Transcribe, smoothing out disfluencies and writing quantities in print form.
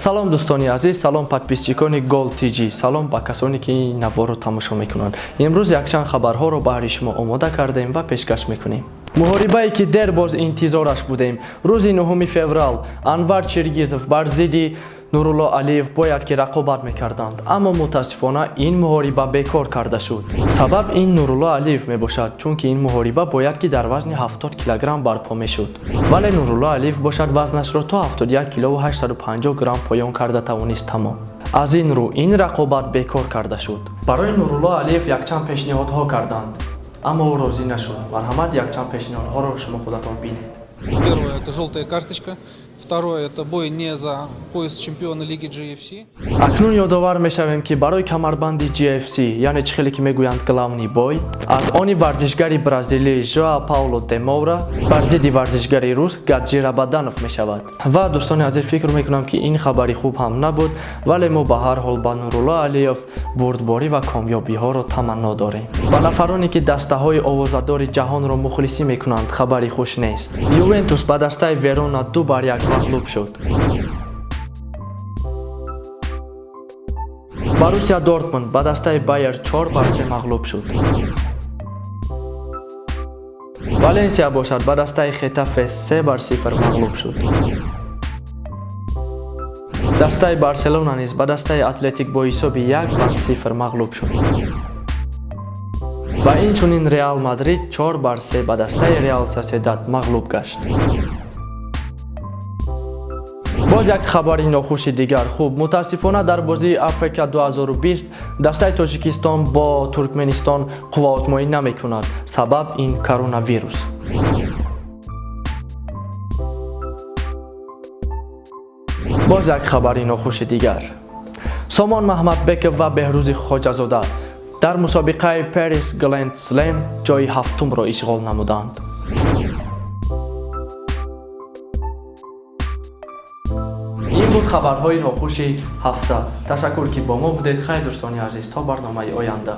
Салом, дӯстони азиз, салом, подписчикони Гол ТЖ, салом ба касоне, ки ин наворро тамошо мекунанд. Имрӯз якчанд хабарҳоро баҳри шумо омода кардаем ва пешкаш мекунем. Муҳорибае, ки дер боз интизораш будем, рӯзи 9 феврал Анвар Чиргизов бар зидди Нурулло Алиев бояд ки рақобат мекарданд, аммо мутаассифона ин муҳориба бекор карда шуд. Сабаб ин Нурулло Алиев мебошад, чунки ин муҳориба бояд ки дар вазни 70 килограмм барпо мешуд, вале Нурулло Алиев бошад, вазнашро то 71 килову 850 грамм поён карда тавонист, тамом. Аз ин рӯ ин рақобат бекор карда шуд. Барои Нурулло Алиев якчанд пешниҳодҳо карданд, аммо ӯ розӣ нашуд. Марҳамат, якчанд пешниҳодҳоро шумо худатон бинед. Первое – это желтая карточка. Второе – это бой не за пояс чемпиона лиги GFC. Акнун ёдовар мешавем, ки барои камарбанди GFC, яъне чӣ хеле ки мегӯянд, главный бой аз они варзишгари бразилӣ Жоа Пауло Демовра бар зидди варзишгари рус Гаджи Рабаданов мешавад. Ва, дӯстони азиз, фикр мекунам, ки ин хабари хуб ҳам набуд, вале мо ба ҳар ҳол ба Нурулло Алиев бурдборӣ ва комёбиҳоро таманно дорем. Ба нафароне, ки дастаҳои овозадори ҷаҳонро мухлисӣ мекунанд, хабари хуш нест. Ювентус ба дастаи Верона 2-1 мағлуб шуд. Боруссия Дортмунд ба дастаи Байер 4-3 мағлуб шуд. Валенсия бошад, ба дастаи Хетафе 3-0 мағлуб шуд. Дастаи Барселона низ ба дастаи Атлетик бо ҳисоби 1-0 мағлуб шуд. Ва инчунин Реал Мадрид 4-3 ба дастаи Реал Соседад мағлуб гашт. Боз як хабари нохуши дигар. Хуб, мутаассифона дар бозии АФК 2020 дастаи Тоҷикистон бо Туркменистон қувваозмоӣ намекунад. Сабаб ин коронавирус. Боз як хабари нохуши дигар: Сомон Маҳмадбеков ва Беҳрӯзи Хоҷазода дар мусобиқаи Перис Гленд Слем ҷои ҳафтумро ишғол намуданд. Ин буд хабарҳои нохуши ҳафта. Ташаккур, ки бо мо будед. Хайр, дӯстони азиз, то барномаи оянда.